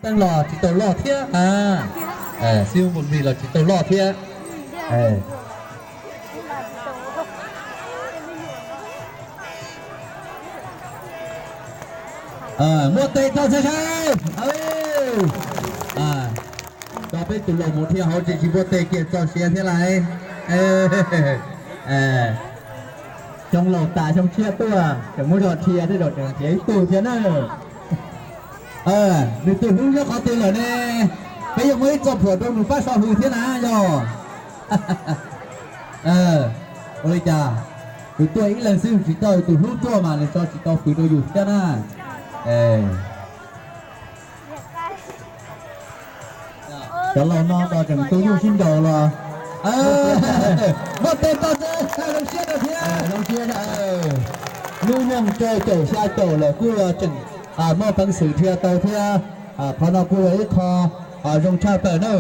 Teej los tsis tau loj thiab, xib hwb Npus Mis los tsis tau loj thiab. Muab tes rau txhia saib. Tso peb tus laus mus dhia hauv tsev tsis muab tes kiag txog siav thiab lauj. Xyoo laus tas xyoo tshiab tuaj tseem muab zog dhia thiab, zog tseem nrhiav ib tug thiab na. Nws tus hlub nyob qhov twg lawm ne? Peb yuav muaj ib txoj phuam rau nws pab so hws thiab na yog. Ua li cas nws tuaj ib leeg xwb tsis tau, tus hlub tuaj mas nws tso tsis tau hws rau yus thiab na. Cov laus no los tseem tu nyuj sib nraus los. Muab tes rau txhia saib, zoo siab rau thiab. Lub nyoog rau caum xya caum lawm kuj tseem muaj peev xwm dhia tau thiab. Qhov no kuj yog ib qho zoo tshaj plaws na.